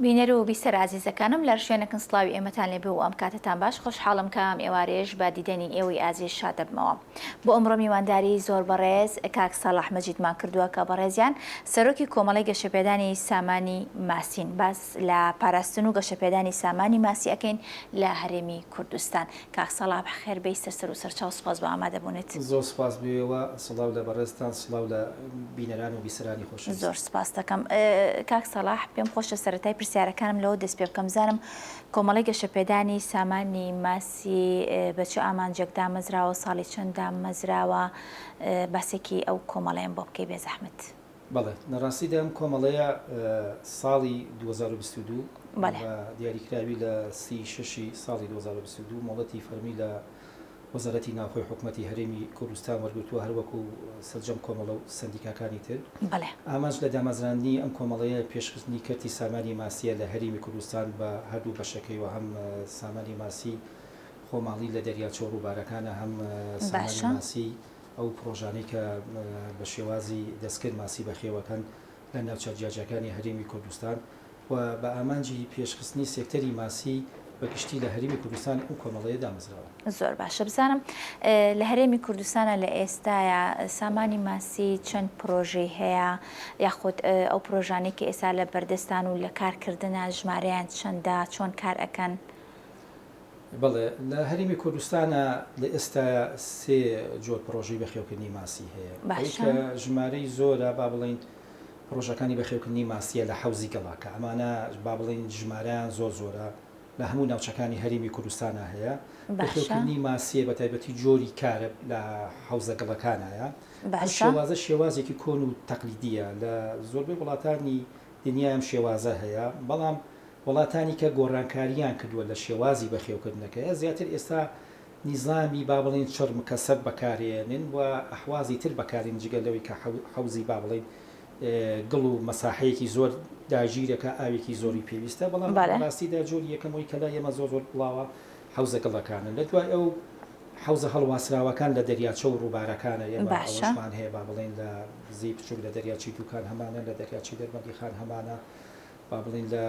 بینەر و بیسەرە ئازیزەکانم لەر شوێنەکن سڵاوی ئێمەتان لێ بێ و ئەم کاتەتان باش خۆشحاڵم کە ئەم ئێوارەیەش بە دیدەنی ئێوەی ئازیز شاد دەبمەوە بۆ ئەمڕۆ میوانداری زۆر بەڕێز کاک ساڵح مەجیدمان کردووە کە بەڕێزیان سەرۆکی کۆمەڵەی گەشەپێدانی سامانی ماسین باس لە پاراستن و گەشەپێدانی سامانی ماسی ئەکەین لە هەرێمی کوردستان. کاک سەڵاح بەخێر بێی سەر سەر و سەرچاو سوپاس بۆ ئامادەبوونت. زۆر سوپاس بۆ ئێوە، سڵاو لە بەڕێزتان، سڵاو لە بینەران و بیسەرانی خۆشەویست. زۆر سوپاست دەکەم کاک سەڵاح، پێم خۆشە سەرەتای پرسیارەکانم لەوە دەست پێ بکەم بزانم کۆمەڵەی گەشەپێدانی سامانی ماسی بە چ ئامانجێک دامەزراوە، ساڵی چەند دامەزراوە، باسێکی ئەو کۆمەڵەیەم بۆ بکەی بێزەحمەت. بەڵێ، لە ڕاستیدا ئەم کۆمەڵەیە ساڵی 2022 بە دیاریکراوی لە سی شەشی ساڵی 2022 مۆڵەتی فەرمی لە وەزارەتی ناوخۆی حکومەتی هەرێمی کوردستان وەرگرتووە هەروەکو سەرجەم کۆمەڵە و سەندیکاکانی تر. ئامانج لە دامەزراندنی ئەم کۆمەڵەیە پێشخستنی کەرتی سامانی ماسییە لە هەرێمی کوردستان بە هەردوو بەشەکەی و هەم سامانی ماسی خۆماڵی لە دەریاچە و ڕووبارەکانە هەم سامانی ماسی ئەو پڕۆژانەی کە بە شێوازی دەستکرد ماسی بەخێوەکەن لە ناوچە جیاجیاکانی هەرێمی کوردستان و بە ئامانجی پێشخستنی سێکتەری ماسی بە گشتی لە هەرێمی کوردستان ئەم کۆمەڵەیە دامەزراوە. زۆر باشە بزانم لە هەرێمی کوردستانا لە ئێستایا سامانی ماسی چەند پرۆژەی هەیە یاخود ئەو پرۆژانەی کە ئێستا لە بەردەستان و لە کارکردنە ژمارەیان چەندە چۆن کار ئەکەن؟ بەڵێ، لە هەرێمی کوردستانا لە ئێستایا سێ جۆر پڕۆژەی بەخێوکردنی ماسی هەیە. ئەوەی کە ژمارەی زۆرە با بڵێین پڕۆژەکانی بەخێوکردنی ماسییە لە حەوزی گەڵا کە ئەمانە با بڵێین ژمارەیان زۆر زۆرە لە هەموو ناوچەکانی هەرێمی کوردستانا هەیە. بەخێوکردنی ماسییە بە تایبەتی جۆری کارب لە حەوزە گەڵەکانایە. ئەم شێوازە شێوازێکی کۆن و تەقلیدییە لە زۆربەی وڵاتانی دنیا ئەم شێوازە هەیە بەڵام وڵاتانی کە گۆڕانکارییان کردووە لە شێوازی بەخێوکردنەکەیا زیاتر ئێستا نیزامی با بڵێین چڕ مکەسەب بەکارێنن و ئەحوازی تر بەکارێن جگە لەوەی کە حەوزی با بڵێین گڵ و مەساحەیەکی زۆر داگیرەکا ئاوێکی زۆری پێویستە بەڵام لە ڕاستیدا جۆری یەکەم ئەوەی کە لای ئێمە زۆر زۆر بڵاوە حەوزە گڵەکانن لە دوای ئەو حەوزە هەڵواسراوەکان لە دەریاچە و ڕووبارەکانە ئێمە ئەوەشمان هەیە با بڵێین لە زێی بچووک لە دەریاچەی دووکان هەمانە لە دەریاچەی دەربەندیخان هەمانە با بڵێین لە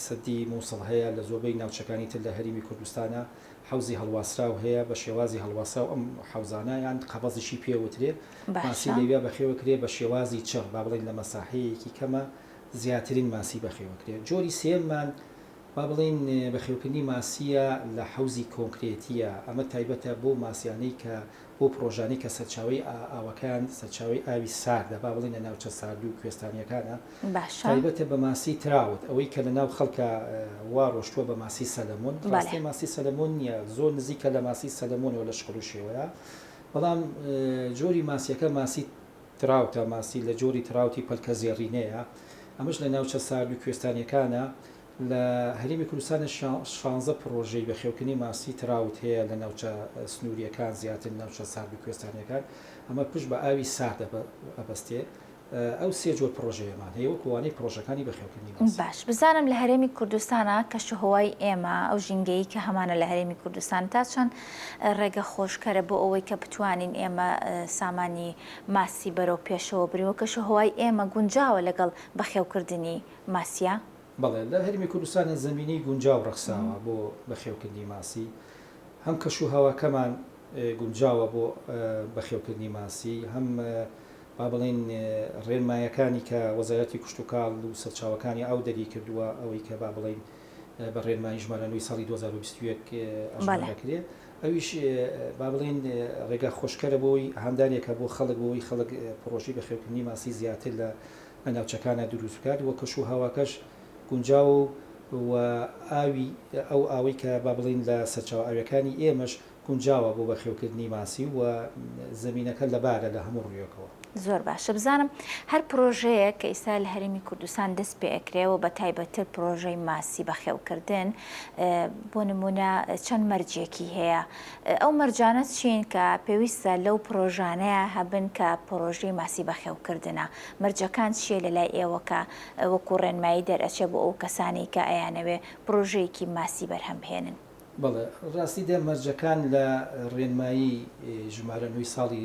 سەدی موسڵ هەیە، لە زۆربەی ناوچەکانی تر لە هەریمی کوردستانا حەوزی هەڵواسراو هەیە، بە شێوازی هەڵواسراو ئەم حەوزانە یان قەبەزیشی پێ وترێ، ماسی لەویا بەخێوەکرێ بە شێوازی چڕ، با بڵێین لە مەساحەیەکی کەمە زیاترین ماسی بەخێوەکرێ. جۆری سێیەممان با بڵێین بەخێوکردنی ماسییە لە حەوزی کۆنکرێتییە، ئەمە تایبەتە بەو ماسیانەی کە بەو پڕۆژانەی کە سەرچاوەی ئاوەکەیان سەرچاوەی ئاوی ساردە، با بڵێین لە ناوچە سارد و کوێستانییەکانە، تایبەتە بە ماسی trout، ئەوەی کە لە ناو خەڵکا وا ڕۆشتووە بە ماسی سەلەمۆن، ڕاستیە ماسی سەلەمۆن نییە، زۆر نزیکە لە ماسی سەلەمۆنەوە لە شکڵ و شێوەیا، بەڵام جۆری ماسیەکە ماسی trout ە، ماسی لە جۆری trout ی پەلکە زێڕینەیە، ئەمەش لە ناوچە سارد و کوێستانییەکانە، لە هەرێمی کوردستان شانزە پڕۆژەی بەخێوکردنی ماسی trout هەیە لە ناوچە سنوورییەکان زیاتر ناوچە سارد و کوێستانییەکان، ئەمە پشت بە ئاوی سارد ئەبەستێ، ئەو سێ جۆر پڕۆژەیەمان هەیە وەکو وانەی پڕۆژەکانی بەخێوکردنی ماسی. باش بزانم لە هەرێمی کوردستانا کەشوهەوای ئێمە ئەو ژینگەیی کە هەمانە لە هەرێمی کوردستان تا چەند ڕێگە خۆشکەرە بۆ ئەوەی کە بتوانین ئێمە سامانی ماسی بەرەو پێشەوە برین و کەشوهەوای ئێمە گونجاوە لەگەڵ بەخێوکردنی ماسیە؟ بەڵێ، لە هەرێمی کوردستانا زەمینەی گونجاو ڕەخساوە بۆ بەخێوکردنی ماسی، هەم کەش و هەواکەمان گونجاوە بۆ بەخێوکردنی ماسی، هەم با بڵێین ڕێنمایەکانی کە وەزارەتی کشتوکاڵ و سەرچاوەکانی ئاو دەریکردووە، ئەوەی کە با بڵێین بە ڕێنمایی ژمارە نۆی ساڵی 2021 ئەژمار دەکرێ، ئەویش با بڵێین ڕێگا خۆشکەرە بۆی هاندانێکە بۆ خەڵک بۆ ئەوەی خەڵک پڕۆژەی بەخێوکردنی ماسی زیاتر لە لە ناوچەکانا دروست بکات و کەش و هەواکەش گونجاوە و ئاوی ئەو ئاوەی کە با بڵێین لە سەرچاوە ئاویەکانی ئێمەش گونجاوە بۆ بەخێوکردنی ماسی و زەمینەکە لەبارە لە هەموو ڕوویەکەوە. زۆر باشە بزانم هەر پرۆژەیەک کە ئیستا لە هەرێمی کوردستان دەست پێ ئەکرێ و بە تایبەتتر پرۆژەی ماسی بەخێوکردن بۆ نمونە چەند مەرجێکی هەیە ئەو مەرجانە چین کە پێویستە لەو پرۆژانەیا هەبن کە پرۆژەی ماسی بەخێوکردنە مەرجەکان چیە لە لای ئێوە کە وەکو ڕێنمایی دەرئەچێ بۆ ئەو کەسانەی کە ئەیانەوێ پرۆژەیەکی ماسی بەرهەم بهێنن؟ بەڵێ ڕاستیدا مەرجەکان لە ڕێنمایی ژمارە نۆی ساڵی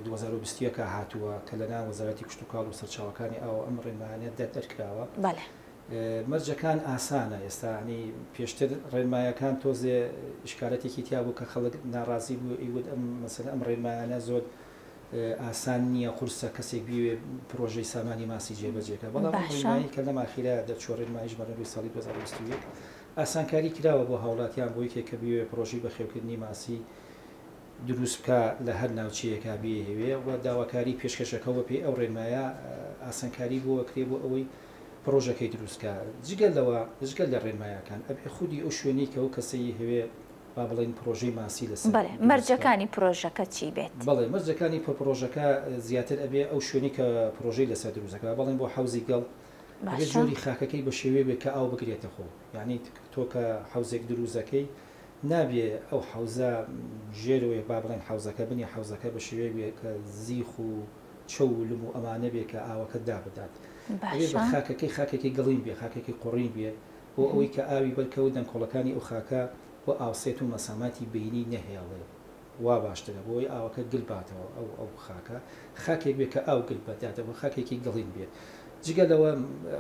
2021 هاتووە کە لەلایەن وەزارەتی کشتوکاڵ و سەرچاوەکانی ئاوەوە ئەم ڕێنمایانە دەرکراوە. بەڵێ. مەرجەکان ئاسانە ئێستا یانی پێشتر ڕێنمایەکان تۆزێ ئیشکالەتێکی تیا بوو کە خەڵک ناڕازی بوو ئەیوت ئەم مەسەلەن ئەم ڕێنمایانە زۆر ئاسان نییە قورسە کەسێک بیەوێ پرۆژەی سامانی ماسی جێبەجێ کە بەڵام ئەم باشە. ڕێنمایی کە لەم ئاخیرە دەرچووە ڕێنمایی ژمارە دووی ساڵی 2021 ئاسانکاری کراوە بۆ هاوڵاتیان بۆ یەکێک کە بیەوێ پرۆژەی بەخێوکردنی ماسی دروست بکا لە هەر ناوچەیەکا بیەوێ و داواکاری پێشکەشەکە و بەپێی ئەو ڕێنمایە ئاسانکاری بۆ ئەکرێ بۆ ئەوەی پڕۆژەکەی دروست کا. جگە لەوە جگە لە ڕێنمایەکان ئەبێ خودی ئەو شوێنەی کە ئەو کەسە یهەوێ با بڵێین پڕۆژەی ماسی لەسەر بەڵێ دروست بکا. مەرجەکانی پرۆژەکە چی بێت؟ بەڵێ مەرجەکانی پڕۆژەکە زیاتر ئەبێ ئەو شوێنەی کە پڕۆژەی لەسەر دروست ئەکا با بڵێین بۆ حەوزی گەڵ ئەبێ باشە. جۆری خاکەکەی بە شێوەیەک بێ کە ئاو بگرێتە خۆ یانی تۆ کە حەوزێک دروست ئەکەی نابێ ئەو حەوزە ژێرەوەی با بڵێین حەوزەکە بنی حەوزەکە بە شێوەیەک بێ کە زیخ و چەو و لم و ئەمانە بێ کە ئاوەکە دابدات. ئەبێ بە باشە. خاکەکەی خاکێکی گڵین بێ، خاکێکی قوڕین بێ بۆ ئەوەی کە ئاوی بەرکەوت دەنکۆڵەکانی ئەو خاکە بۆ ئاوسێت و مەساماتی بینی نەهێڵێ وا باشترە بۆ ئەوەی ئاوەکە گل باتەوە ئەو ئەو خاکە خاکێک بێ کە ئاو گل بەداتەوە خاکێکی گڵین بێ جگە لەوە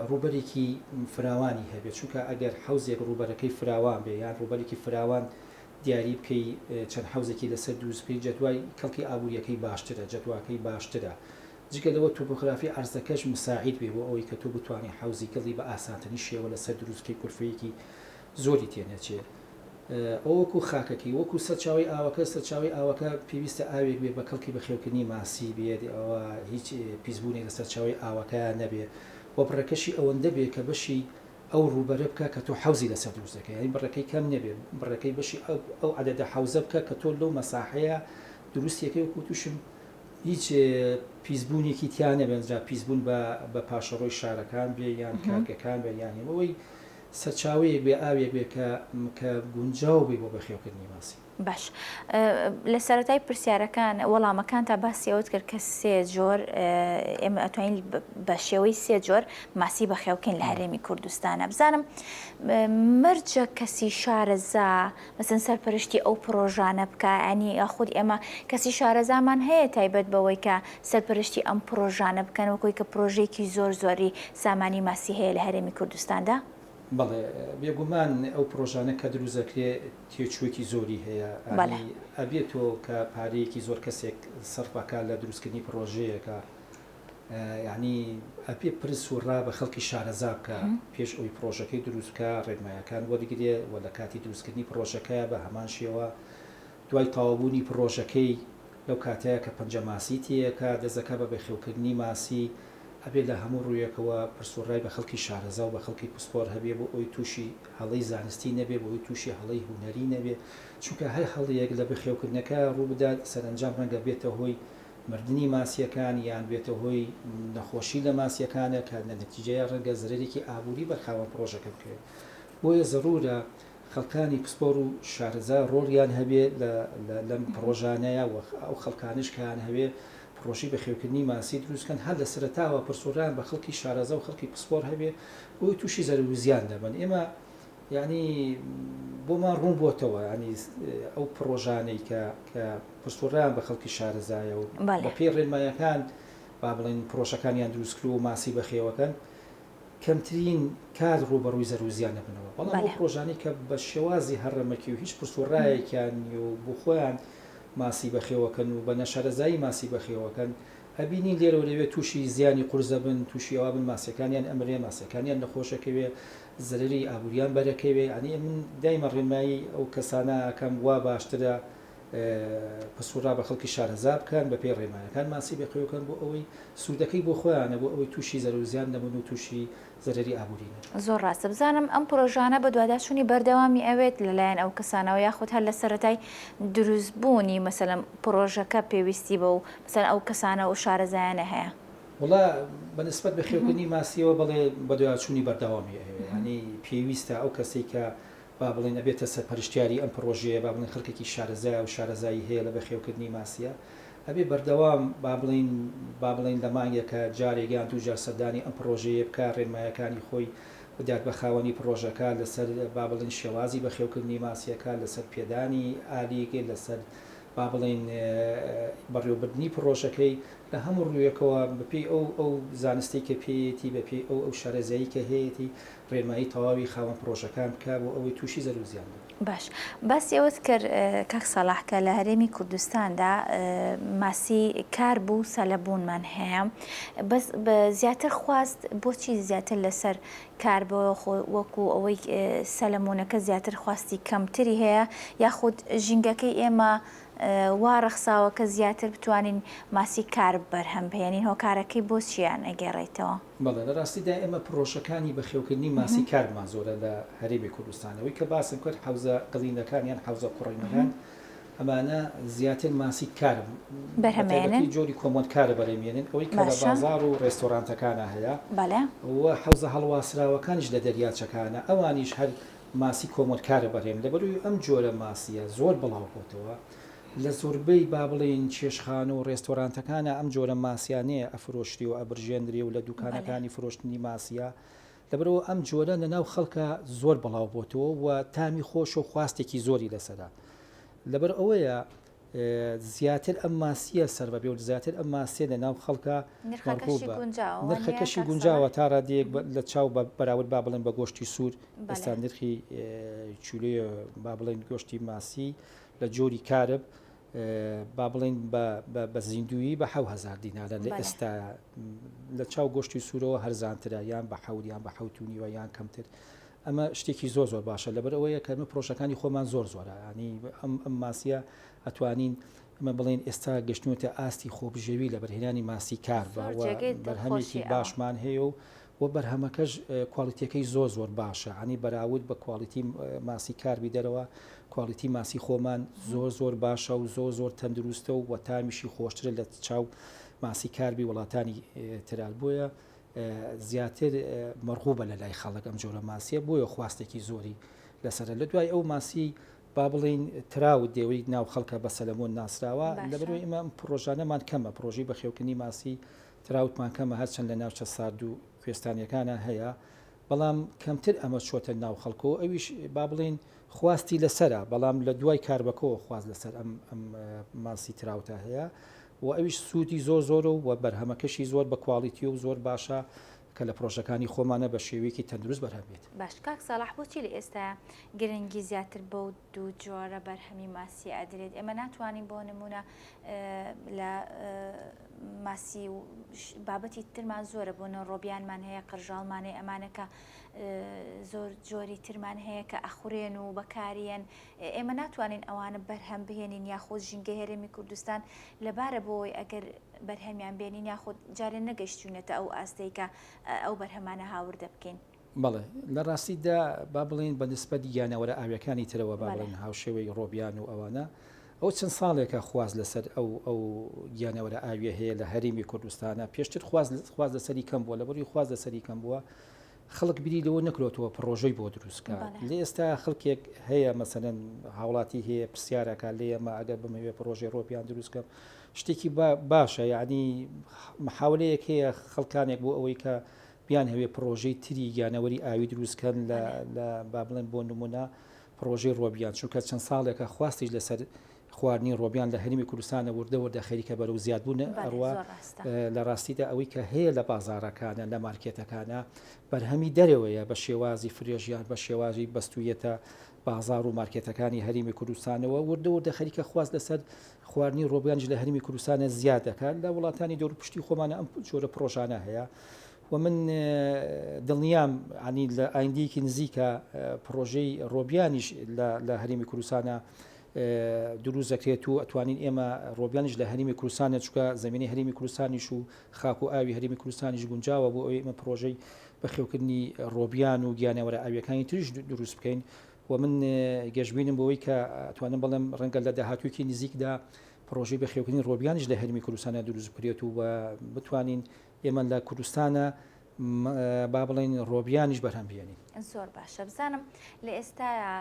ڕووبەرێکی فراوانی هەبێ چونکە ئەگەر حەوزێک ڕووبەرەکەی فراوان بێ یان ڕووبەرێکی فراوان دیاری بکەی چەند حەوزێکی لەسەر دروست بکەی جەدوای کەڵکی ئابووریەکەی باشترە جەدواکەی باشترە جگە لەوە تۆپۆگرافی عەرزەکەش مساعید بێ بۆ ئەوەی کە تۆ بتوانی حەوزی گڵی بە ئاسانترین شێوە لەسەر دروست بکەی کولفەیەکی زۆری تێ نەچێ ئەوە وەکو خاکەکەی وەکو سەرچاوەی ئاوەکە سەرچاوەی ئاوەکە پێویستە ئاوێک بێ بە کەڵکی بەخێوکردنی ماسی بێت ئەوە هیچ پیسبوونێک لە سەرچاوەی ئاوەکەیا نەبێ و بڕەکەشی ئەوەندە بێ کە بەشی ئەو ڕووبەرە بکە کە تۆ حەوزی لەسەر دروست دەکەی یانی بڕەکەی کەم نەبێ بڕەکەی بەشی ئەو عەدەدە حەوزە بکە کە تۆ لەو مەساحەیە دروستیەکەی وەکو وتوشم هیچ پیسبوونێکی تیا نەبێ جا پیسبوون بە بە پاشەڕۆی شارەکان بێ یان کارگەکان بێ یان ئەوەی سەرچاوەیەک بێ ئاوێک بێ کە کە گونجاو بێ بۆ بەخێوکردنی ماسی. باش لە سەرەتای پرسیارەکان وەڵامەکانتا باسی ئەوەت کرد کە سێ جۆر ئێمە ئەتوانین بە شێوەی سێ جۆر ماسی بەخێوکەین لە هەرێمی کوردستانە بزانم مەرجە کەسی شارەزا مەسەن سەرپەرشتی ئەو پرۆژانە بکە ئەنی یاخود ئێمە کەسی شارەزامان هەیە تایبەت بەوەی کە سەرپەرشتی ئەم پرۆژانە بکەن وەکۆی کە پرۆژێکی زۆر زۆری سامانی ماسی هەیە لە هەرێمی کوردستاندا؟ بەڵێ بێگومان ئەو پرۆژانە کە دروست دەکرێ تێچووێکی زۆری هەیە بەڵێ. یانی ئەبێ تۆ کە پارەیەکی زۆر کەسێک سەرف ئەکا لە دروستکردنی پرۆژەیەکا یانی ئەبێ پرس و ڕا بە خەڵکی شارەزا بکا پێش ئەوی پرۆژەکەی دروست بکا ڕێنمایەکان وەرگرێ و لە کاتی دروستکردنی پرۆژەکەیا بە هەمان شێوە دوای تەواوبوونی پڕۆژەکەی لەو کاتەیا کە پەنجە ماسی تێیەکا دەست دەکا بە بەخێوکردنی ماسی ئەبێ لە هەموو ڕوویەکەوە پرس و ڕای بە خەڵکی شارەزا و بە خەڵکی پسپۆر هەبێ بۆ ئەوەی تووشی هەڵەی زانستی نەبێ بۆ ئەوەی تووشی هەڵەی هونەری نەبێ چونکە هەر هەڵەیەک لە بەخێوکردنەکە ڕووبدات سەرەنجام ڕەنگە بێتە هۆی مردنی ماسییەکان یان بێتە هۆی نەخۆشی لە ماسییەکانە کە لە نەتیجەیا ڕەنگە زەرەرێکی ئابووری بەر خاوەن پڕۆژەکە بکەوێت بۆیە زەروورە خەڵکانی پسپۆڕ و شارەزا ڕۆڵیان هەبێ لە لەم پڕۆژانەیا و ئەو خەڵکانەش کە ئەیانهەوێ پڕۆژەی بەخێوکردنی ماسی دروست کەن هەر لە سەرەتاوە پرسوڕیان بە خەڵکی شارەزا و خەڵکی پسپۆڕ هەبێ بۆی تووشی زەرەر و زیان نەبن ئێمە یانی بۆمان ڕوون بۆتەوە یانی ئەو پڕۆژانەی کە کە پرسوڕیان بە خەڵکی شارەزایە و بەڵێ. بە پێی ڕێنمایەکان با بڵێین پڕۆژەکانیان دروست کرد و ماسی بەخێوەکەن کەمترین کات ڕووبەڕووی زەرر و زیان ئەبنەوە، بەڵام ئەو بەڵێ. پڕۆژانەی کە بە شێوازی هەڕەمەکی و هیچ پرس و ڕایەکیان نییە و بۆ خۆیان ماسی بەخێوەکەن و بە نەشارەزایی ماسی بەخێوەکەن، ئەبینین لێرە و لەوێ تووشی زیانی قورس ئەبن، تووشی ئەوە بن ماسیەکانیان ئەمرێ، ماسیەکانیان نەخۆش ئەکەوێ، زەرەری ئابووریان بەرەکەوێ، یانی من دایمە ڕێنمایی ئەو کەسانە ئەکەم وا باشترە پرس و ڕا بە خەڵکی شارەزا بکەن، بە پێی ڕێنمایەکان ماسی بەخێوکەن بۆ ئەوەی سوودەکەی بۆ خۆیانە بۆ ئەوەی تووشی زەرەر و زیان نەبن و تووشی زەرەری ئابووری نەبن. زۆر ڕاستە بزانم ئەم پرۆژانە بەدواداچوونی بەردەوامی ئەوێت لەلایەن ئەو کەسانەوە یاخود هەر لە سەرەتای دروستبوونی مەسەلەن پرۆژەکە پێویستی بەو مەسەلەن ئەو کەسانە و شارەزایانە هەیە؟ وەڵا بە نسبەت بەخێوکردنی ماسیەوە بەڵێ بەدواداچوونی بەردەوامی ئەوێ یانی پێویستە ئەو کەسەی کە با بڵێین ئەبێتە سەرپەرشتیاری ئەم پڕۆژەیە، با بڵێین خەڵکێکی شارەزایە و شارەزایی هەیە لە بەخێوکردنی ماسییە، ئەبێ بەردەوام با بڵێین با بڵێین لە مانگێکا جارێک یان دووجار سەردانی ئەم پڕۆژەیە بکا، ڕێنمایەکانی خۆی بدات بە خاوەنی پڕۆژەکە لەسەر با بڵێین شێوازی بەخێوکردنی ماسییەکە، لەسەر پێدانی ئالیک، لەسەر. با بڵێین بەڕێوەبردنی پڕۆژەکەی لە هەموو ڕوویەکەوە بەپێی ئەو ئەو زانستەی کە پێیەتی، بەپێی ئەو ئەو شارەزایی کە هەیەتی ڕێنمایی تەواوی خاوەن پڕۆژەکان بکا بۆ ئەوەی تووشی زەرەر و زیان نەبن. باش باسی ئەوەت کرد کاک سەڵاح کە لە هەرێمی کوردستاندا ماسی کارب و سەلەبوونمان هەیە بەس زیاتر خواست بۆچی زیاتر لەسەر کاربە وەکو ئەوەی سەلەمونەکە زیاتر خواستی کەمتری هەیە یاخود ژینگەکەی ئێمە وا ڕەخساوە کە زیاتر بتوانین ماسی کارب بەرهەم بهێنین هۆکارەکەی بۆ چیان ئەگێڕێیتەوە؟ بەڵێ لە ڕاستیدا ئێمە پڕۆژەکانی بەخێوکردنی ماسی کاربمان زۆرە لە هەرێمی کوردستان ئەوەی کە باسم کرد حەوزە گڵینەکان یان حەوزە قوڕینەکان ئەمانە زیاتر ماسی کارب بەتایبەتی جۆری common carp بەرهەمێنن ئەوەی کە لە بازاڕ و ڕێستۆرانتەکانا هەیە و حەوزە هەڵواسراوەکانیش لە دەریاچەکانە ئەوانیش هەر ماسی common carp بەرهەم لەبەروی ئەم جۆرە ماسیە زۆر بڵاو بۆتەوە لە زۆربەی با بڵێین چێشخانە و ڕێستۆرانتەکانا ئەم جۆرە ماسیانەیە ئەفرۆشرێ و ئەبرژێنرێ و لە دوکانەکانی فرۆشتنی ماسیە لەبەرئەوە ئەم جۆرە لەناو خەڵکا زۆر بڵاو بۆتەوە و تامی خۆشە و خواستێکی زۆری لەسەرە لەبەر ئەوەیە زیاتر ئەم ماسیە سەر بەبێ و زیاتر ئەم ماسیە لە ناو خەڵکە نرخەکەشی گونجاوە تا ڕادەیەک لە چاو بە بەراورد با بڵێن بە گۆشتی سوور ئێستا نرخی چولێ با بڵێن گۆشتی ماسی لە جۆری کارب با بڵێین بە زیندوویی بە 7000 دینارە لە ئێستا لە چاو گۆشتی سوورەوە هەرزانترە یان بە حەوت یان بە حەوت و نیوە یان کەمتر ئەمە شتێکی زۆر زۆر باشە لەبەر ئەوەیە کە ئەمە پرۆژەکانی خۆمان زۆر زۆرە ینی ئەم ئەم ماسیە ئەتوانین ئەمە بڵێن ئێستا گەشتوەتە ئاستی خۆبژێوی لە بەرهێنانی ماسی کار بەرهەمێکی باشمان هەیە و و بەرهەمەکەش کواڵیتیەکەی زۆر زۆر باشە عنی بەراورد بە کواڵیتی ماسی کاربی دەرەوە کواڵیتی ماسی خۆمان زۆر زۆر باشە و زۆر زۆر تەندروستە و وە تامیشی خۆشترە لە چاو ماسی کاربی وڵاتانی ترال بۆیە زیاتر مەرغوبە لە لای خەڵک ئەم جۆرە ماسیە بۆیە خواستێکی زۆری لەسەرە لە دوای ئەو ماسی با بڵین تراوت دێوەی ناو خەڵکە بە سەلەمۆن ناسراوە لەبەرەوەی ئمە پرۆژانەمان کەمە پرۆژەی بەخێوکردنی ماسی تراوتمان کەمە هەرچەند لە ناوچە سارد و کوێستانیەکانا هەیە بەڵام کەمتر ئەمە چۆتە ناو خەڵکەوە ئەویش با بڵێین خواستی لەسەرە بەڵام لە دوای کاربەکەوە خواست لەسەر ئەم ئەم ماسی تراوتە هەیە و ئەویش سوودی زۆر زۆرە و بەرهەمەکەشی زۆر بە کواڵیتی و زۆر باشە کە لە پرۆژەکانی خۆمانە بە شێوەیەکی تەندروست بەرهەم بێت. باش کاک ساڵح بۆچی لە ئێستا گرنگی زیاتر بەو دوو جۆرە بەرهەمی ماسی ئەدرێت ئێمە ناتوانین بۆ نمونە لە ماسی و بابەتی ترمان زۆرە بۆ نە ڕۆبیانمان هەیە قرژاڵمان هەیە ئەمانە کە زۆر جۆری ترمان هەیە کە ئەخورێن و بەکاریەن ئێمە ناتوانین ئەوانە بەرهەم بهێنین یاخود ژینگە هەرێمی کوردستان لەبارە بۆی ئەگەر بەرهەمیان بێنین یاخود جارێ نەگەشتوینەتە ئەو ئاستەی کە ئەو بەرهەمانە هاوردە بکەین. بەڵێ، لە ڕاستیدا با بڵێین بە نیسبەت گیانەوەرە ئاویەکانی ترەوە با بڵێین هاوشێوەی ڕۆبیان و ئەوانە، ئەوە چەند ساڵێکە خواست لەسەر ئەو ئەو گیانەوەرە ئاویە هەیە لە هەرێمی کوردستانە، پێشتر خواست خواست لەسەری کەم بووە، لەبەروی خواست لەسەری کەم بووە خەڵک بیری لەوە نەکرۆتەوە پڕۆژەی بۆ دروست کا، لە ئێستا خەڵکێک هەیە مەسەلەن هاوڵاتی هەیە پرسیارەکە لێ ئێمە ئەگەر بمەوێ پڕۆژەی ڕۆبیان دروست کەم شتێکی باشە یعنی محاولەیەک هەیە خەڵکانێک بۆ ئەوەی کە بیانهەوێ پڕۆژەی تری گیانەوەری ئاوی دروست کەن لە لە با بڵێن بۆ نمونە پڕۆژەی ڕۆبیان چونکە چەند ساڵێکە خواستیش لەسەر خواردنی ڕۆبیان لە هەرێمی کوردستانە وردە وردە خەریکە بەرەو زیادبوون ئەڕوا لە ڕاستیدا ئەوەی کە هەیە لە بازاڕەکانە لە مارکێتەکانە بەرهەمی دەرەوەیە بە شێوازی فرێژیان بە شێوازی بەستوویەتە بازاڕ و مارکێتەکانی هەرێمی کوردستانەوە وردە وردە خەریکە خواست لەسەر خواردنی ڕۆبیانیش لە هەرێمی کوردستانە زیاد دەکات لە وڵاتانی دەوروپشتی خۆمانە ئەم جۆرە پڕۆژانە هەیە و من دڵنیام عنی لە ئایندەیەکی نزیکە پڕۆژەی ڕۆبیانیش لە هەرێمی کوردستانە دروست دەکرێت و ئەتوانین ئێمە ڕۆبیانیش لە هەرێمی کوردستانە چکە زمینی هەرێمی کوردستانیش و خاک و ئاوی هەرێمی کوردستانیش گونجاوە بۆ ئەوەی ئێمە پڕۆژەی بەخێوکردنی ڕۆبیان و گیانەوەرە ئاویەکانی تریش دروست بکەین و من گەشبینم بەوەی کە ئەتوانم بڵێم ڕەنگە لە داهاتوویەکی نزیکدا پڕۆژەی بەخێوکردنی ڕۆبیانیش لە هەرێمی کوردستانە دروست بکرێت و بتوانین ئێمە لە کوردستانە با بڵێین ڕۆبیانیش بەرهەم بهێنین. زۆر باشە بزانم لە ئێستایا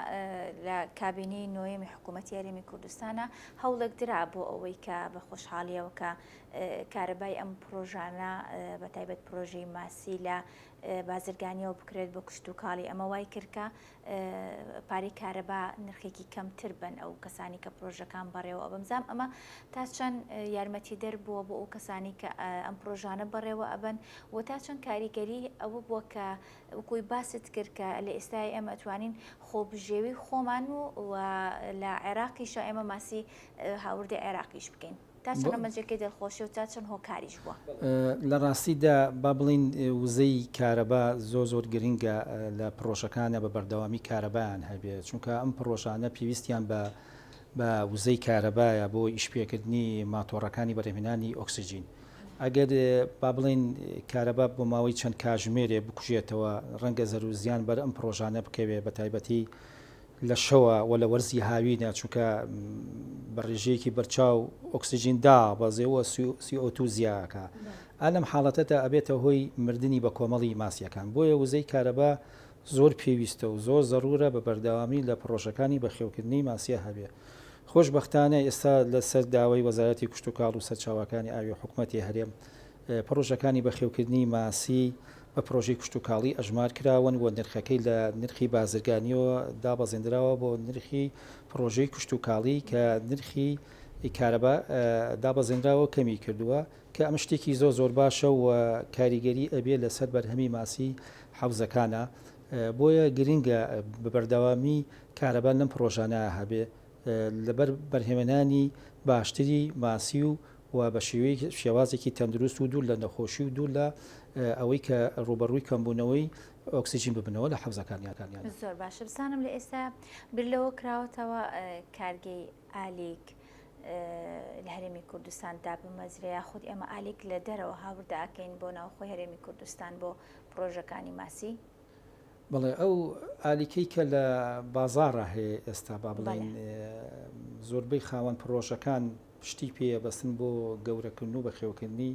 لە کابینەی نۆیەمی حکوومەتی هەرێمی کوردستانە هەوڵێک درا بۆ ئەوەی کە بە خۆشحاڵیەوە کە کارەبای ئەم پرۆژانە بە تایبەت پرۆژەی ماسی لە. بازرگانیەوە بکرێت بۆ کشتوکاڵی ئەمە وای کرد کە پارەی کارەبا نرخێکی کەمتر بن ئەو کەسانی کە پرۆژەکان بەڕێوە ئەبەم زام ئەمە تا چەند یارمەتیدەر بووە بۆ ئەو کەسانی کە ئەم پرۆژانە بەڕێوە ئەبەن و تا چەند کاریگەری ئەوە بووە کە وەکوی باست کرد کە لە ئێستای ئێمە ئەتوانین خۆبژێوی خۆمان و و لە عێراقیشە ئێمە ماسی هاوردەی عێراقیش بکەین. تا چەند ئەمە جێگەی دڵخۆشیە و تا چەند هۆکاریش بووە؟ لە ڕاستیدا با بڵێین وزەی کارەبا زۆر زۆر گرنگە لە پڕۆژەکانە بە بەردەوامی کارەبایان هەبێ چونکە ئەم پڕۆژانە پێویستیان بە بە وزەی کارەبایە بۆ ئیشپێکردنی ماتۆڕەکانی بەرهەمهێنانی ئۆکسجین ئەگەر با بڵێین کارەبا بۆ ماوەی چەند کاژمێرێ بکوژێتەوە ڕەنگە زەرو زیان بەر ئەم پڕۆژانە بکەوێ بە تایبەتی لە شەوە و لە وەرزی هاوینە چونکە بە ڕێژەیەکی بەرچاو ئۆکسجین دابەزێ و CO2 زیاکە ئا لەم حاڵەتەدا ئەبێتە هۆی مردنی بە کۆمەڵی ماسیەکان بۆیە وزەی کارەبا زۆر پێویستە و زۆر زەرورە بە بەردەوامی لە پڕۆژەکانی بەخێوکردنی ماسیە هەبێ خۆشبەختانە ئێستا لەسەر داوای وەزارەتی کشتوکاڵ و سەرچاوەکانی ئاوی حکومەتی هەرێم پڕۆژەکانی بەخێوکردنی ماسی بە پڕۆژەی کشتوکاڵی ئەژمار کراون و نرخەکەی لە نرخی بازرگانییەوە دابەزێندراوە بۆ نرخی پڕۆژەی کشتوکاڵی کە نرخی کارەبا دابەزێنراوە و کەمی کردووە کە ئەمە شتێکی زۆر زۆر باشە و کاریگەری ئەبێ لەسەر بەرهەمی ماسی حەوزەکانە بۆیە گرنگە بە بەردەوامی کارەبا لەم پڕۆژانە هەبێ لەبەر بەرهەمێنانی باشتری ماسی و و بە شێوەیەک شێوازێکی تەندروست و دوور لە نەخۆشی و دوور لە ئەوەی کە ڕووبەڕووی کەمبوونەوەی ئۆکسجین ببنەوە لە حەوزەکانیان. زۆر باشە بزانم لە ئێستا بیر لەوە کراوەتەوە کارگەی ئالیک لە هەرێمی کوردستان دابمەزرێ یاخود ئێمە ئالیک لە دەرەوە هاوردە ئەکەین بۆ ناوخۆی هەرێمی کوردستان بۆ پرۆژەکانی ماسی؟ بەڵێ ئەو ئالیکەی کە لە بازاڕا هەیە ئێستا با بڵێین زۆربەی خاوەن پڕۆژەکان پشتی پێ ئەبەستن بۆ گەورەکردن و بەخێوکردنی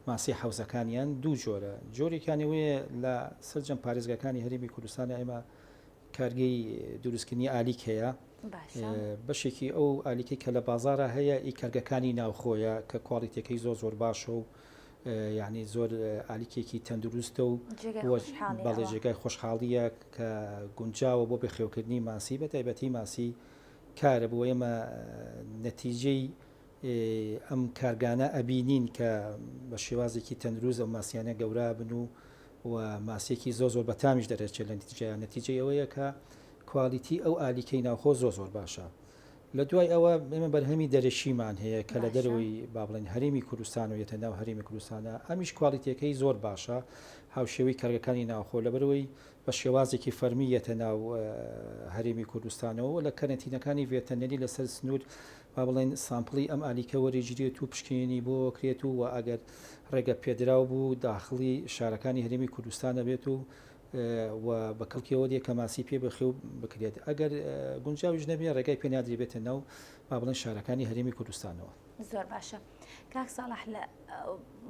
ماسی حەوزەکانیان دوو جۆرە جۆرێکیان ئەوەیە لە سەرجەم پارێزگاکانی هەرێمی کوردستان ئێمە کارگەی دروستکردنی ئالیک هەیە بەشێکی ئەو ئالیکەی کە لە بازارە هەیە ئی کارگەکانی ناوخۆیە کە کواڵیتەکەی زۆر زۆر باشە و یعنی زۆر ئالیکێکی تەندروستە و بەڵێ جێگای خۆشحاڵیە کە گونجاوە بۆ بەخێوکردنی ماسی بە تایبەتی ماسی کارە بۆ ئێمە نەتیجەی ئەم کارگانە ئەبینین کە بە شێوازێکی تەندروست ئەو ماسیانە گەورە بن و و ماسیەکی زۆر زۆر بەتامیش دەرەچێت لە نتیجە نەتیجەی ئەوەیە کە کوالیتی ئەو ئالیکەی ناوخۆ زۆر زۆر باشە لە دوای ئەوە ئێمە بەرهەمی دەرەکیمان هەیە کە لە دەرەوەی با بڵێن هەرێمی کوردستان و یەتە ناو هەرێمی کوردستانە ئەمیش کوالیتیەکەی زۆر باشە هاوشێوەی کارگەکانی ناوخۆ لەبەرئەوەی بە شێوازێکی فەرمی یەتە ناو هەرێمی کوردستانەوە و لە کەرەنتینەکانی ڤێتەرنەری لەسەر سنوور با بڵێن sample ی ئەم ئالیکە وەرەگیرێت و پشکنینی بۆ کرێت و ئەگەر ڕێگە پێدراو بوو داخڵی شارەکانی هەرێمی کوردستان ئەبێت و و بە کەڵکی ئەوە دێ کە ماسی پێ بەخێو بکرێت ئەگەر گونجاویش نەبێ ڕێگای پێ نادرێ بێتە ناو با بڵێن شارەکانی هەرێمی کوردستانەوە. زۆر باشە کاک ساڵح لە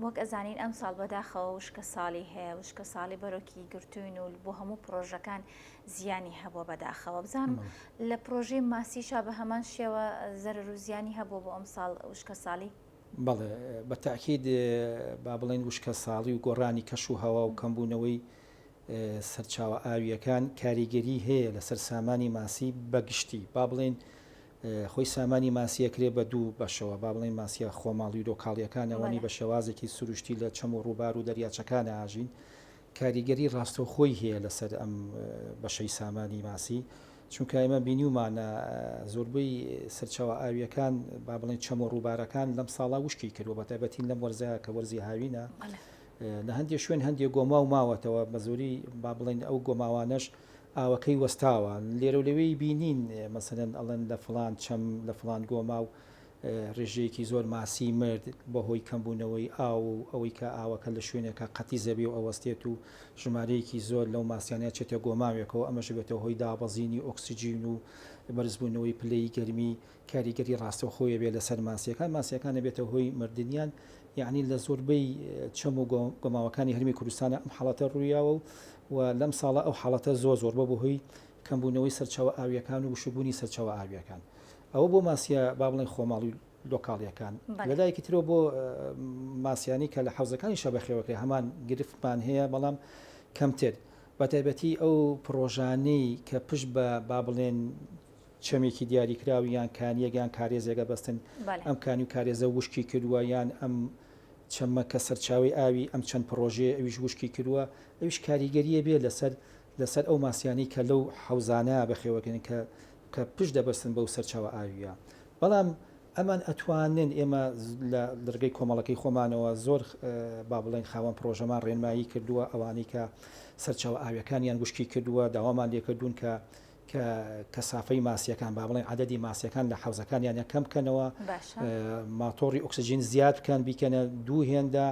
وەک ئەزانین ئەم ساڵ بەداخەوە وشکە ساڵی هەیە وشکە ساڵی بەرۆکی گرتوین و بۆ هەموو پرۆژەکان زیانی هەبووە بەداخەوە بزانم لە پرۆژەی ماسیشا بە هەمان شێوە زەرەر و زیانی هەبووە بۆ ئەم ساڵ وشکە ساڵی؟ بەڵێ بە تەئکید با بڵێین وشکەساڵی و گۆڕانی کەش و هەوا و کەمبوونەوەی سەرچاوە ئاوییەکان کاریگەری هەیە لەسەر سامانی ماسی بە گشتی با بڵێین خۆی سامانی ماسی ئەکرێ بە دوو بەشەوە با بڵێین ماسیە خۆماڵی و لۆکاڵیەکان ئەوانەی بە شێوازێکی سروشتی لە چەم و ڕووبار و دەریاچەکان ئاژین کاریگەری ڕاستەوخۆی هەیە لەسەر ئەم بەشەی سامانی ماسی، چونکە ئێمە بینیومانە زۆربەی سەرچاوە ئاوییەکان با بڵێین چەم و ڕووبارەکان لەم ساڵا وشکی کردووە بەتایبەتی لەم وەرزە کە وەرزی هاوینە لە هەندێک شوێن هەندێک گۆماو ماوەتەوە بە زۆری با بڵێین ئەو گۆماوانەش ئاوەکەی وەستاوە لێرە و لەوێی بینین مەسەلەن ئەڵێن لە فڵان چەم لە فڵان گۆماو ڕێژەیەکی زۆر ماسی مرد بەهۆی کەمبوونەوەی ئاو و ئەوەی کە ئاوەکە لە شوێنێکا قەتیس دەبێ و ئەوەستێت و ژمارەیەکی زۆر لەو ماسیانە ئەچێتە گۆماوێکەوە ئەمەش دەبێتە هۆی دابەزینی ئۆکسجین و بەرزبوونەوەی پلەی گەرمی کاریگەری ڕاستەوخۆی ئەبێت لەسەر ماسیەکان ماسیەکان ئەبێتە هۆی مردنیان یەعنی لە زۆربەی چەم و گۆماوەکانی هەرێمی کوردستانا ئەم حاڵەتە ڕوویاوە و و لەم ساڵە ئەو حاڵەتە زۆر زۆر بۆ بەهۆی کەمبوونەوەی سەرچاوە ئاوییەکان و وشکبوونی سەرچاوە ئاوییەکان. ئەوە بۆ ماسیە با بڵێین خۆماڵی و لۆکاڵییەکان. لە لایەکی ترەوە بۆ ماسیانەی کە لە حەوزەکانیشا بەخێوەکرێ هەمان گرفتمان هەیە، بەڵام. کەمتر بەتایبەتی ئەو پڕۆژانەی کە پشت بە با بڵێن چەمێکی دیاریکراو یان کانیەک یان کارێزێک ئەبەستن ئەم کانی و کارێزە وشکی کردووە یان ئەم چەمە کە سەرچاوەی ئاوی ئەم چەند پڕۆژەیە ئەویش وشکی کردووە ئەویش کاریگەریە بێ لەسەر لەسەر ئەو ماسیانەی کە لەو حەوزانە بەخێوەکرێن کە کە پشت دەبەستن بەو سەرچاوە ئاوییە بەڵام ئەمان ئەتوانن ئێمە لە لەڕگەی کۆمەڵەکەی خۆمانەوە زۆر با بڵێین خاوەن پڕۆژەمان ڕێنمایی کردووە ئەوانەی کە سەرچاوە ئاویەکانیان وشکی کردووە داوامان لێکردوون کە کە کەسافەی ماسیەکان با بڵێن عەدەدی ماسیەکان لە حەوزەکانیان کەم بکەنەوە باشە ماتۆڕی ئۆکسجین زیاد بکەن بیکەنە دوو هێندە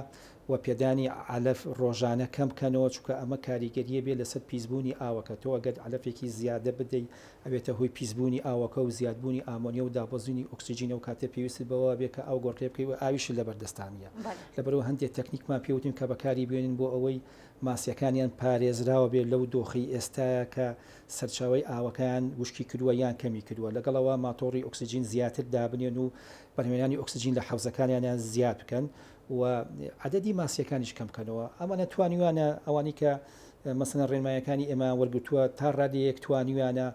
و پێدانی عەلەف ڕۆژانە کەم بکەنەوە چونکە ئەمە کاریگەریە بێ لەسەر پیسبوونی ئاوەکە تۆ ئەگەر عەلەفێکی زیادە بدەی ئەبێتە هۆی پیسبوونی ئاوەکە و زیادبوونی ئامۆنیا و دابەزینی ئۆکسجین ئەو کاتە پێویستت بەوە بێ کە ئاو گۆڕکێ بکەی و ئاویشت لەبەر دەستا نییە لەبەرئەوە هەندێک تەکنیکمان پێ وتن کە بەکاری بێنن بۆ ئەوەی ماسیەکانیان پارێزراوە بێت لەو دۆخەی ئێستایا کە سەرچاوەی ئاوەکەیان وشکی کردووە یان کەمی کردووە لەگەڵ ئەوە ماتۆڕی ئۆکسجین زیاتر دابنێن و بەرهەمهێنانی ئۆکسجین لە حەوزەکانیانیان زیاد بکەن و عەدەدی ماسیەکانیش کەم بکەنەوە ئەمانە توانیویانە ئەوانەی کە مەسەلەن ڕێنمایەکانی ئێمەیان وەرگرتووە تا ڕادەیەک توانیویانە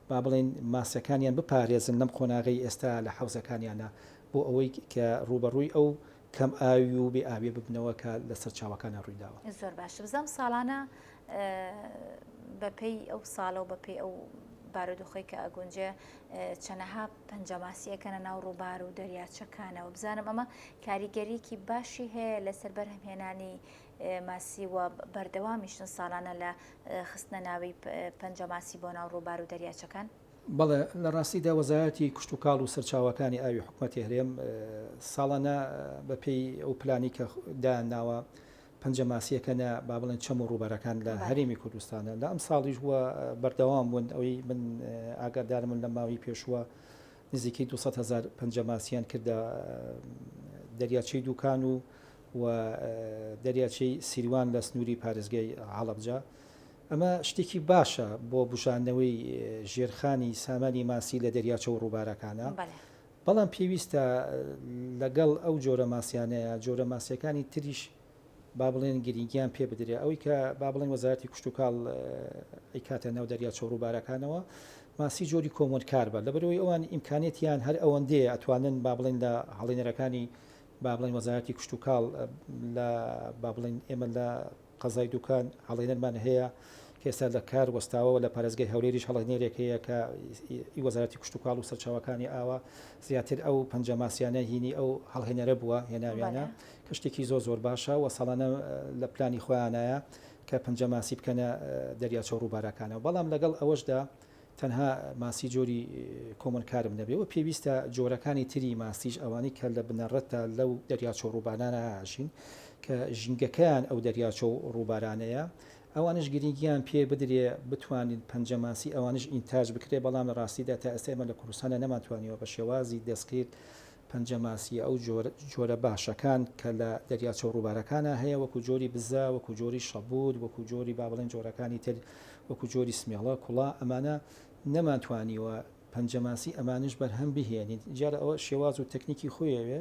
با بڵێین ماسیەکانیان بپارێزن لەم قۆناغەی ئێستا لە حەوزەکانیانە بۆ ئەوەی کە ڕووبەڕووی ئەو کەم ئاوی و بێ ئاویە ببنەوە کە لە سەرچاوەکانا ڕوویداوە. زۆر باشە بزانم ساڵانە بەپێی ئەو ساڵە و بەپێی ئەو بارودۆخەی کە ئەگونجێ چەنەها پەنجەماسی ئەکەنە ناو ڕووبار و دەریاچەکانەوە بزانم ئەمە کاریگەریکی باشی هەیە لەسەر بەرهەمهێنانی ماسی و بەردەوامیشن ساڵانە لە خستنە ناوی پەنجەماسی بۆ ناو ڕووبار و دەریاچەکان؟ بەڵێ، لە ڕاستیدا وەزارەتی کشتوکاڵ و سەرچاوەکانی ئاوی حکومەتی هەرێم ساڵانە بە پێی ئەو پلانی کە دایانناوە پەنجە ماسییەکەنە با بڵێن چەم و ڕووبارەکان لە هەرێمی کوردستانە لە ئەمساڵیش وە بەردەوام بوون ئەوەی من ئاگادارم لە ماوەی پێشووە نزیکەی 200 هەزار پەنجە ماسییان کردە دەریاچەی دوکان و و دەریاچەی سیروان لە سنووری پارێزگای هەڵەبجە. ئەمە شتێکی باشە بۆ بوژاندنەوەی ژێرخانی سامانی ماسی لە دەریاچە و ڕووبارەکانە، بەڵام پێویستە لەگەڵ ئەو جۆرە ماسیانەیە جۆرە ماسیەکانی تریش با بڵێن گرنگیان پێ بدرێ ئەوەی کە با بڵێن وەزارەتی کشتوکاڵ ئەیکاتە ناو دەریاچە و ڕووبارەکانەوە ماسی جۆری common carp ە لەبەرئەوەی ئەوان ئیمکانیەتیان هەر ئەوەندەیە ئەتوانن با بڵێن لە هەڵێنەرەکانی با بڵێن وەزارەتی کشتوکاڵ لە با بڵێن ئێمە لە قەزای دوکان هەڵێنەرمان هەیە کە ئێستا لە کار وەستاوە و لە پارێزگای هەولێریش هەڵێنێرێک هەیە کە ئی وەزارەتی کشتوکاڵ و سەرچاوەکانی ئاوە زیاتر ئەو پەنجە ماسیانە هینی ئەو هەڵهێنەرە بووە هێناویانە کە شتێکی زۆر زۆر باشە و ساڵانە لە پلانی خۆیانایە کە پەنجە ماسی بکەنە دەریاچە و ڕووبارەکانەوە بەڵام لەگەڵ ئەوەشدا تەنها ماسی جۆری common carp نەبێ و پێویستە جۆرەکانی تری ماسیش ئەوانەی کە لە بنەڕەتدا لەو دەریاچە و ڕووبارانە ئەژین کە ژینگەکەیان ئەو دەریاچە و ڕووبارانەیە ئەوانش گرنگیان پێ بدرێ بتوانین پەنجە ماسی ئەوانش ئینتاج بکرێ بەڵام لە ڕاستیدا تا ئێستا ئێمە لە کوردستاندا نەمانتوانیوە بە شێوازی دەستکرد پەنجە ماسی ئەو جۆرە باشەکان کە لە دەریاچە و ڕووبارەکانا هەیە وەکو جۆری بزە، وەکو جۆری شەبوت، وەکو جۆری با بڵێین جۆرەکانی تر وەکو جۆری سمێڵە، کوڵا، ئەمانە نەمانتوانیوە پەنجە ماسی ئەمانەش بەرهەم بهێنین، دیارە ئەوە شێواز و تەکنیکی خۆی ئەوێ،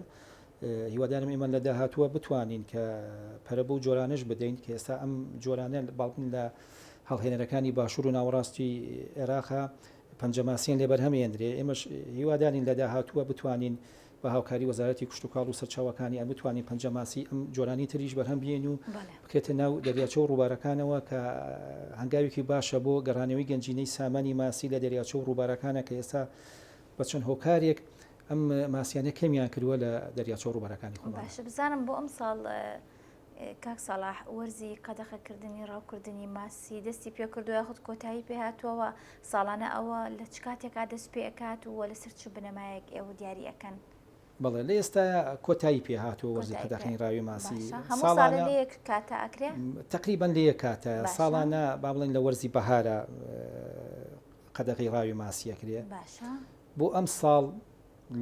هیوادارم ئێمە لە داهاتووە بتوانین کە پەرە بەو جۆرانەش بدەین کە ئێستا ئەم جۆرانە باڵن لە هەڵهێنەرەکانی باشوور و ناوەڕاستی عێراقا پەنجە ماسیان لێ بەرهەم ێندرێ، ئێمەش هیوادارین لە داهاتووە بتوانین بە هاوکاری وەزارەتی کشتوکاڵ و سەرچاوەکانی ئەم بتوانین پەنجە ماسی ئەم جۆرانی تریش بەرهەم بێن و بکرێتە ناو دەریاچە و ڕووبارەکانەوە کە هەنگاوێکی باشە بۆ گەڕانەوەی گەنجینەی سامانی ماسی لە دەریاچە و ڕووبارەکانە کە ئێستا بە چەند هۆکارێک ئەم ماسیانە کەمیان کردووە لە دەریاچە و ڕووبارەکانی خۆمان. باشە بزانم بۆ ئەمساڵ کاک سەڵاح وەرزی قەدەخەکردنی ڕاوکردنی ماسی دەستی پێکردووە یاخود کۆتایی پێهاتووەوە ساڵانە ئەوە لە چ کاتێکا دەست پێ ئەکات و لەسەر چ بنەمایەک ئێوە دیاری ئەکەن؟ بەڵێ لە ئێستا کۆتایی پێ هاتووە وەرزی قەدەخەی ڕاوی ماسی هەموو ساڵانە لە یەک کاتا ئەکرێ؟ تەقریبەن لە یەک کاتە ساڵانە با بڵێن لە وەرزی بەهارە قەدەغەی ڕاوی ماسی ئەکرێ باشە بۆ ئەم ساڵ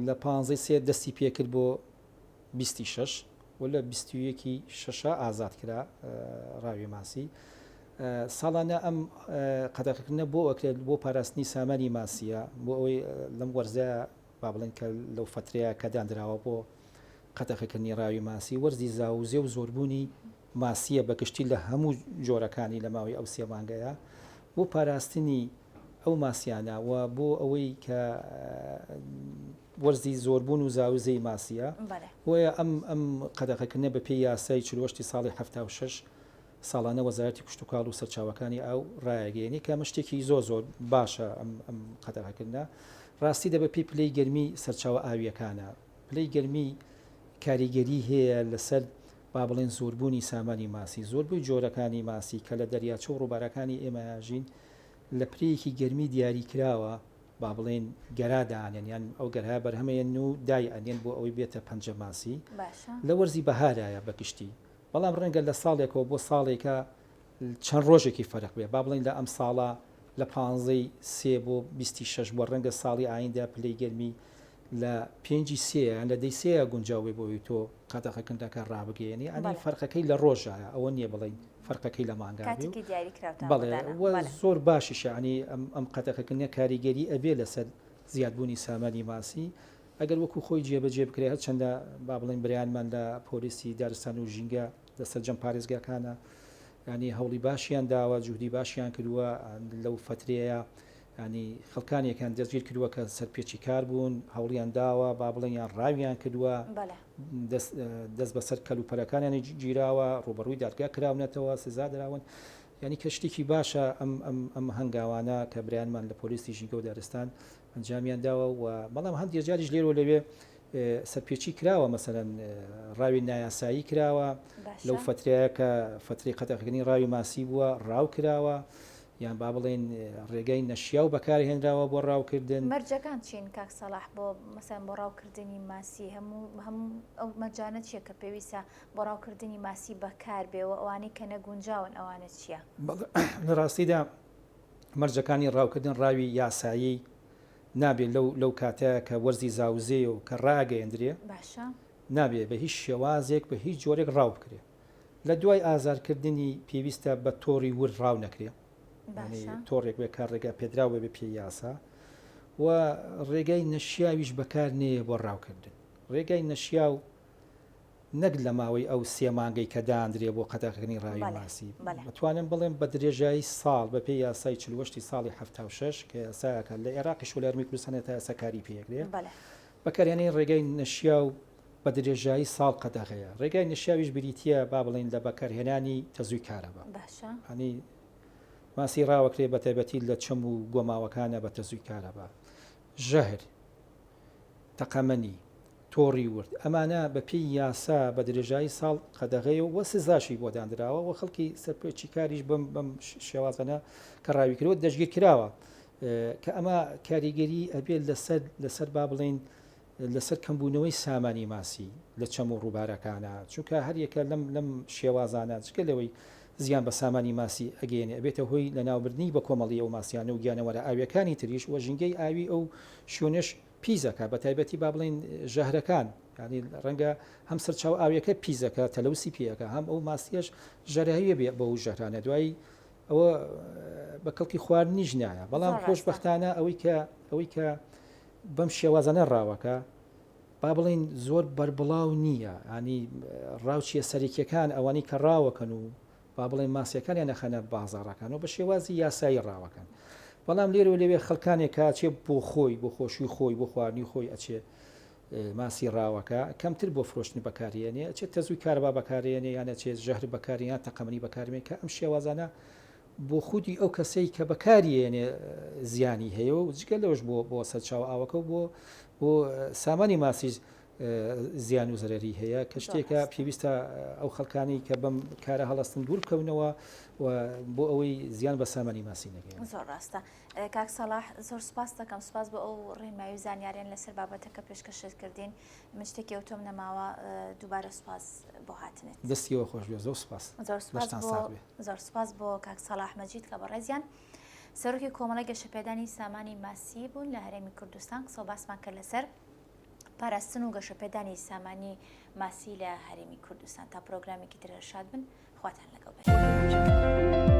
لە پانزەی سێ دەستی پێکرد بۆ بیستی شەش و لە 21 ی شەشا ئازاد کرا ڕاوی ماسی. ساڵانە ئەم قەدەغەکردنە بۆ ئەکرێت بۆ پاراستنی سامانی ماسیە بۆ ئەوەی لەم وەرزە با بڵێن کە لەو فەترەیە کە دانراوە بۆ قەدەغەکردنی ڕاوی ماسی وەرزی زاوزێ و زۆربوونی. ماسییە بە گشتی لە هەموو جۆرەکانی لە ماوەی ئەو سێ مانگەیە بۆ پاراستنی ئەو ماسیانە و بۆ ئەوەی کە وەرزی زۆربوون و زاوزێی ماسییە بۆیە ئەم ئەم قەدەغەکردنە بە پێی یاسای 48 ساڵی 76 ساڵانە وەزارەتی کشتوکاڵ و سەرچاوەکانی ئاو ڕایەگەیەنی کە ئەمە شتێکی زۆر زۆر باشە ئەم ئەم قەدەغەکردنە ڕاستی دە بە پێی پلەی گەرمی سەرچاوە ئاوییەکانە پلەی گەرمی کاریگەری هەیە لەسەر با بڵێن زۆربوونی سامانی ماسی زۆربووی جۆرەکانی ماسی کە لە دەریاچە و ڕووبارەکانی ئێمە ژین لە پلەیەکی گەرمی دیاری کراوە با بڵێین گەرا دانێن یان ئەو گەرایە بەرهەمەیەن و دای ئەنێن بۆ ئەوەی بێتە پەنجە ماسی باشە. لە وەرزی بەهارایە بە گشتی بەڵام ڕەنگە لە ساڵێکەوە بۆ ساڵێکە چەند ڕۆژێکی فەرق بێ با بڵێین لە ئەم ساڵە لە پانزەی سێ بۆ بیستی شەش بووە ڕەنگە ساڵی ئایندە پلەی گەرمی لە پێنجی سێ یان لە دەی سێیە گونجاو بێ بۆ ئەوەی تۆ قەدەغەکردنەکە ڕابگەیەنی یانی بەڵێ. فەرقەکەی لە ڕۆژایە ئەوە نییە بڵێین فەرقەکەی لە مانگا بێ و کاتێکی دیاریکراوتان بۆ بەڵێ دانا. و بەڵێ. زۆر باشیشە یانی ئەم ئەم قەدەغەکردنە کاریگەری ئەبێ لەسەر زیادبوونی سامانی ماسی ئەگەر وەکو خۆی جێبەجێ بکرێ هەرچەندە با بڵێین برایانمان لە پۆلیسی دارستان و ژینگە لە سەرجەم پارێزگاکانە یانی هەوڵی باشیان داوە جوهدی باشیان کردووە لەو فەترەیە یانی خەڵکانێکیان دەستگیر کردووە کە سەرپێچی کار بوون هەوڵیان داوە با بڵێن یان ڕاویان کردووە دەست بەسەر کەلوپەلەکانیانی گیراوە ڕووبەڕووی دادگا کراونەتەوە سزا دراون یانی کە شتێکی باشە ئەم ئەم ئەم هەنگاوانە کە برایانمان لە پۆلیسی ژینگە و دارستان ئەنجامیان داوە و بەڵام هەندێک جاریش لێرەوە لەوێ سەرپێچی کراوە مەسەلەن ڕاوی نایاسایی کراوە لەو فەترەیە کە فەترەی قەدەغەکردنی ڕاوی ماسی بووە ڕاو کراوە یان با بڵێین ڕێگای نەشیاو بەکارهێنراوە بۆ ڕاوکردن. مەرجەکان چین کاک سەڵاح بۆ مەسەلەن بۆ ڕاوکردنی ماسی هەموو هەموو ئەو مەرجانە چیە کە پێویستە بۆ ڕاوکردنی ماسی بەکار بێ و ئەوانەی کە نەگونجاون ئەوانە چیە؟ بەڵێ لە ڕاستیدا مەرجەکانی ڕاوکردن ڕاوی یاسایی نابێ لەو لەو کاتە کە وەرزی زاوزێیە و کە ڕاگەیەندرێ باشە. نابێ بە هیچ شێوازێک بە هیچ جۆرێک ڕاو بکرێ. لە دوای ئازارکردنی پێویستە بە تۆڕی ورد ڕاو نەکرێ. یانی باشە. تۆڕێک بێ کە ڕێگا پێدراو بێ بە پێی یاسا و ڕێگای نەشیاویش بەکار نەیە بۆ ڕاوکردن. ڕێگای نەشیاو نەک لە ماوەی ئەو سێ مانگەی کە داندرێ بۆ قەدەغەکردنی ڕاوی ماسی، دەتوانم بڵێم بە درێژایی ساڵ بە پێی یاسای 48 ی ساڵی 76 کە یاسایەکە لە ئێراقیش و لە هەرێمی کوردستان تا ئێستا کاری پێ ئەکرێ، بەکارهێنانی ڕێگای نەشیاو بە درێژایی ساڵ قەدەغەیە. ڕێگای نەشیاویش بریتییە با بڵێین لە بەکارهێنانی تەزووی کارەبا. یانی ماسی ڕاوەکرێ بە تایبەتی لە چەم و گۆماوەکانە بە تەزووی کارەبا. ژەهر. تەقەمەنی، تۆڕی ورد، ئەمانە بە پێی یاسا بە درێژایی ساڵ قەدەغەیە و سزاشی بۆ داندراوە و خەڵکی سەرپێچیکاریش بەم بەم شێوازانە کە ڕاوی کردووە دەستگیر کراوە کە ئەمە کاریگەری ئەبێت لەسەر لەسەر با بڵێین لەسەر کەمبوونەوەی سامانی ماسی لە چەم و ڕووبارەکانە چونکە هەریەکە لەم لەم شێوازانە جگە لەوەی زیان بە سامانی ماسی ئەگەیەنێ ئەبێتە هۆی لەناوبردنی بەکۆمەڵی ئەو ماسیانە و گیانەوەرە ئاویەکانی تریش و ژینگەی ئاوی ئەو شوێنەش پیس ئەکا بەتایبەتی با بڵێین ژەهرەکان یانی ڕەنگە هەم سەرچاوە ئاویەکە پیس ئەکا تەلەوسی پێ ئەکا هەم ئەو ماسیەش ژەراویە بێ بەو ژەهرانە دوایی ئەوە بە کەڵکی خواردنیش نایە بەڵام خۆشبەختانە ئەوەی کە ئەوەی کە بەم شێوازانە ڕاوەکە با بڵێین زۆر بەربڵاو نییە ینی ڕاوچیە سەرەکیەکان ئەوانەی کە ڕاوەکەن و با بڵێن ماسیەکانیان ئەخەنە بازاڕەکان و بە شێوازی یاسایی ڕاوەکەن بەڵام لێرە و لەوێ خەڵکانێک کە ئەچێ بۆ خۆی بۆ خۆشی خۆی بۆ خواردنی خۆی ئەچێ ماسی ڕاوەکە کەمتر بۆ فرۆشتن بەکارێنێ ئەچێت تەزووی کارەبا بەکارێنێ یان ئەچێت ژەهر بەکاری یان تەقەمەنی بەکارێ کە ئەم شێوازانە بۆ خودی ئەو کەسەی کە بەکاریێنێ زیانی هەیە و جگە لەوەش بۆ بۆ سەرچاوە ئاوەکە و بۆ بۆ سامانی ماسیش زیان و زەرەری هەیە کە شتێکە پێویستە ئەو خەڵکانی کە بەم کارە هەڵستن دوور بکەونەوە و بۆ ئەوەی زیان بە سامانی ماسی نەگەیەنن. زۆر ڕاستە کاک سەڵاح زۆر سوپاست دەکەم سوپاس بۆ ئەو ڕێنمایی و زانیاریان لەسەر بابەتەکە پێشکەشت کردین من شتێکی ئەوتۆم نەماوە دووبارە سوپاس بۆ هاتنت. دەستی ئێوە خۆش بێ زۆر سوپاس. زۆر سوپاس لەشتان بۆ ساغ بێ. زۆر سوپاس بۆ کاک سەڵاح مەجید کە بەڕێزیان سەرۆکی کۆمەڵەی گەشەپێدانی سامانی ماسی بوون لە هەرێمی کوردستان قسە و باسمان کرد لەسەر پاراستن و گەشەپێدانی سامانی ماسی لە هەرێمی کوردستان تا پرۆگرامێکی تر هەر شاد بن خواتان لەگەڵ بێت.